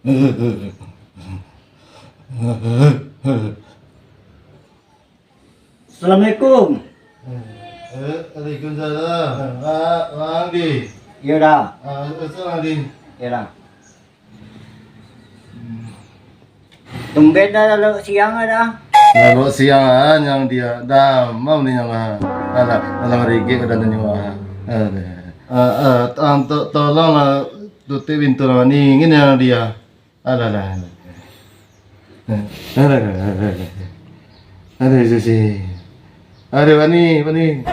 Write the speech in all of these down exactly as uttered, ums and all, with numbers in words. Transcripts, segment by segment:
Assalamualaikum. Eh, waalaikumsalam. Ah, Bang Andi. Iyo, Da. Ah, salam, Andi. Iyo, Da. Tumben Da, lalok siang Da. Lalok siang, ah, nyang dia. Damam ni nyang, ah. Alah, alah, marigik ka dalam nyo, ah. Ah, ah, to-, tolonglah tutuik pintu lah, dingin nyang dia. Alah, alah, alah. Alah, alah, alah, alah. Aduh, Susi. Aduh, Ani, Ani.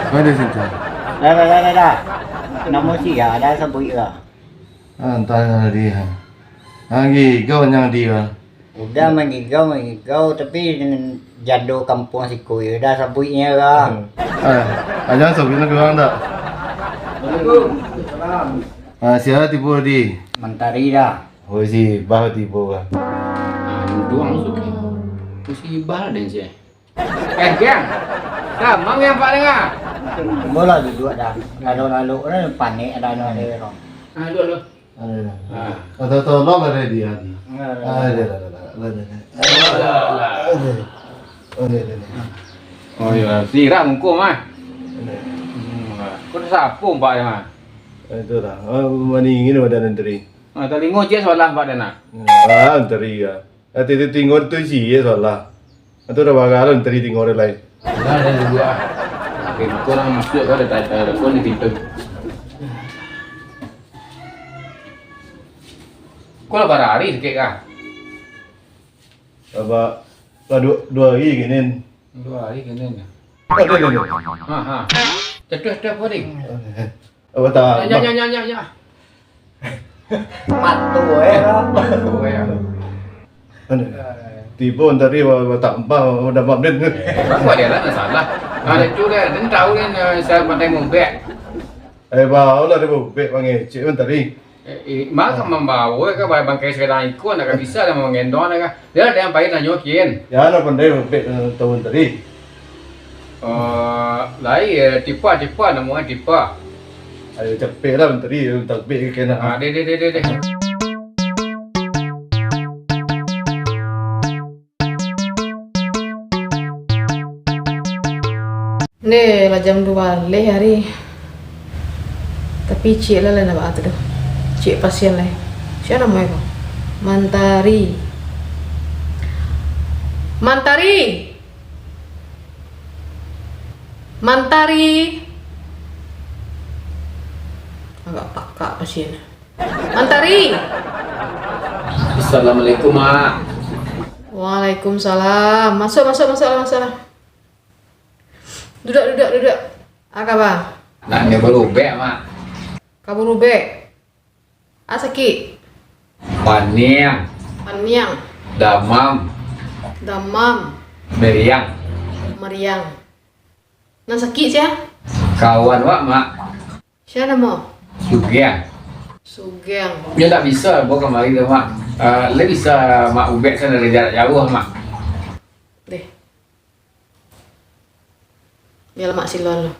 Aduh, Sinta. Dah, dah, dah, dah, dah. Namo sia, dah sabuik lah. Ah, antah nyang dia. Manggigau nyang dia. Udah manggigau, manggigau, tapi jado kampuang siko, yo dah sabuiknyo lah. Ah, ah, jangan sabuik nak bilang dah. Assalamualaikum. Salam. Ah, sia tibo di? Mantari dah. Oh, si Bah tibo lah. Ah, duduak langsung. Oh, si Bah lah den, si. Eh, Giang. Damam Giang, Pak, danga. Bolah duduak dah. Lalok-lalok dah, panek dah, anu ado urang. Ah, duduak, duduak. Ah. Atau tolong lah dia ni. Ah, dah, dah, dah, dah, dah, dah. Aduh. Aduh, aduh, aduh. Oh, iyo, sirah muko mah. Aduh. Hmm, kok sapo, Pak, yo, mah? Itu lah. Ah, maningin badan Mantari. Ah, talingo ciek sabalah, Pak, den, ah. Ah, Mantari, yo. Ati tu tinggo tu isi, yo, salah. Atu dah bagalan tadi tinggo dek lai. Lah, dah dulu, ah. Oke, kau orang masuk, kau ada tanya, ada kau di pintu. Kau lah barari sikit kah? Apa? Lah dua, dua hari gini. Dua hari gini, ya? Ada, ada, ada. Ha, ha. Cetuh, cetuh, apa, Ding? Apa tak? Ya, ya, ya, ya, ya. Mato, eh. Mato, eh. Anu, tibo tadi ba-, batambah, udah mamit. Eh, apa dia lah, salah. Nah, itu dia, dia tahu ni, eh, saya pandai mobek. Eh, bawa lah dia mobek, mangecek pun tadi. Eh, eh, mah kan mambawa ka ba-, bangkai sakadang iko, ndak ka bisa lah manggendong lah ka. Dia lah yang pai tanyo kin. Ya, nak pandai mobek, eh, tahun tadi. Eh, lai, eh, tipa, tipa, namonyo tipa. Ayo, capek lah, Mantari, tabik ke kena. Ah, deh, deh, deh, deh, deh. Ndeh, lah jam duo baleh ari. Tapi ciek lah, lah nak baa tu doh. Ciek pasian lai. Sia namonyo ko? Mantari. Mantari. Mantari. Agak pakak pasian. Mantari. Assalamualaikum, Mak. Waalaikumsalam. Masuk, masuk, masuk, masuk. Duduak, duduak, duduak. Apa kaba? Nak nyo barubek, Mak. Ka barubek? A sakik? Paniang. Paniang. Damam. Damam. Meriang. Meriang. Nan sakik sia? Kawan wak, Mak. Sia namo? Sugiang. Sugiang. Nyo ndak bisa bao kamari tu, Mak. Ah, lai bisa Mak ubek sajo dari jarak jauah, Mak. Deh. Bialah Mak Silon lo.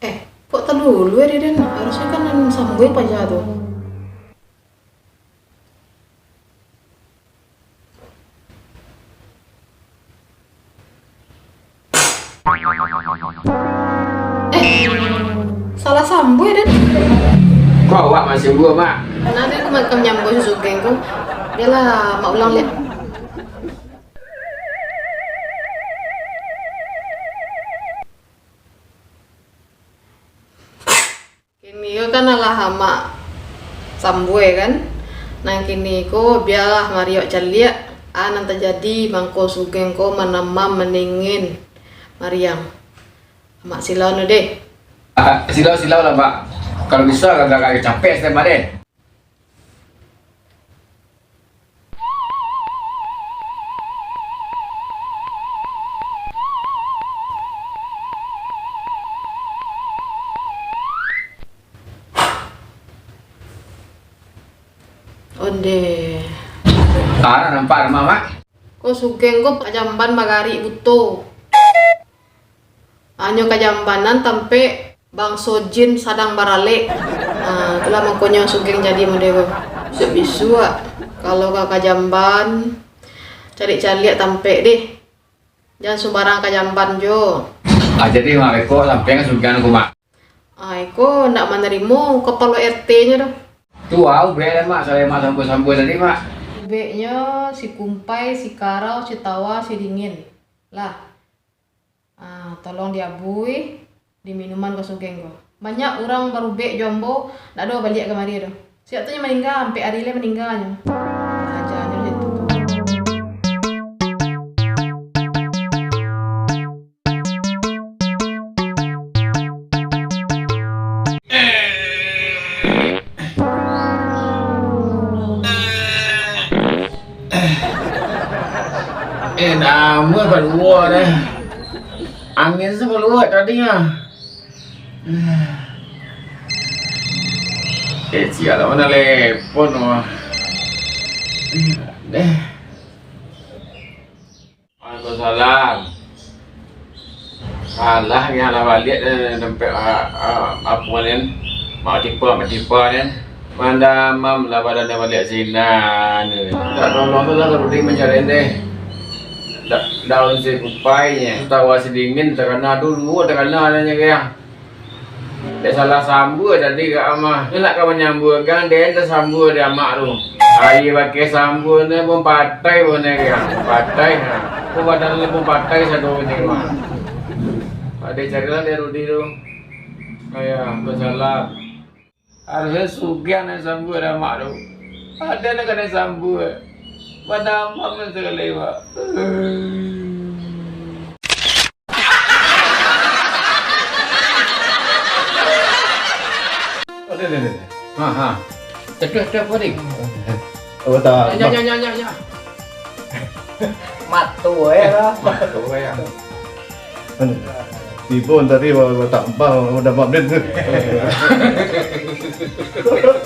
Eh, kok talulu, eh, Deden? Harusnyo kan nan sambuang paja tu. Eh, salah sambuang, Den. Kok awak masih buah, Mak? Nah, dia tu makam nyambuang susu geng tu. Bialah, Mak ulang lihat. Kini ko kan alah amak sambuang kan. Nan kini ko bialah mariok caliak, a nan tajadi mangko sugeng ko manamam maningin mariang. Amak silau nu deh. Ah, silau, silau lah, Pak. Kalau bisa, agak-agak capek setempat deh. Onde. Ah, nampak rumah, Mak? Ko Sugeng ko ka jamban bagarik buto. Anyo ka jambanan tampek bangso jin sadang baralek. Ah, itulah mangkonyo Sugeng jadi model ko. Bisuak-bisuak, kalau ka ka jamban, caliak-caliak tampek deh. Jan sumbarang ka jamban jo. Ah, jadi, Mak, beko sampean Sugeng ko, Mak? Ah, iko ndak manarimo kapalo R T-nyo doh. Tu, ah, ubek lah, Mak, salai Mak sambua-sambua tadi, Mak. Ubeknyo si Kumpai, si Karau, si Tawa, si Dingin. Lah. Ah, tolong diabui, diminuman ka Sugeng ko. Banyak urang barubek jo ambo, ndak ado baliak kamari doh. Siak tu nyo maningga, ampek ari lai maningganyo. Rajanyo cak tu. Eh, namuah kalua deh. Angin tu kalua tadi ah. Eh, sialah, mana lepon wah. Deh. Waalaikumsalam. Alah, ni alah baliak dari tampek, ah, ah, apo ni? Mak Tipa, Mak Tipa ni. Mandamam lah badan dia baliak sinan. Tak tolong tu lah, kalau dia mancari deh. Da-, daun si Kumpai ni. Tawa si Dingin takana dulu, takana adanya kaya. Dek salah sambua tadi ka amah. Nyo nak ka manyambua gang, den tasambua dek amak tu. Aia pakai sambua ni pun patai pun ni kan. Patai ha. Pun badan ni pun patai sado ni mah. Ado carilah dek Rudi tu. Ayo, basalam. Harusnyo Sugeng nan sambua dek amak tu. Ado nan kanai sambua. Badamam nan sakali, Pak. Aduh, aduh, aduh. Ha, ha. Aduh, aduh, apo ni? Apo tak? Ya, ya, ya, ya, ya. Mato, eh, lah. Mato, eh. Aduh. Tibo tadi, wa-, wa tambah, udah mamit tu. Aduh.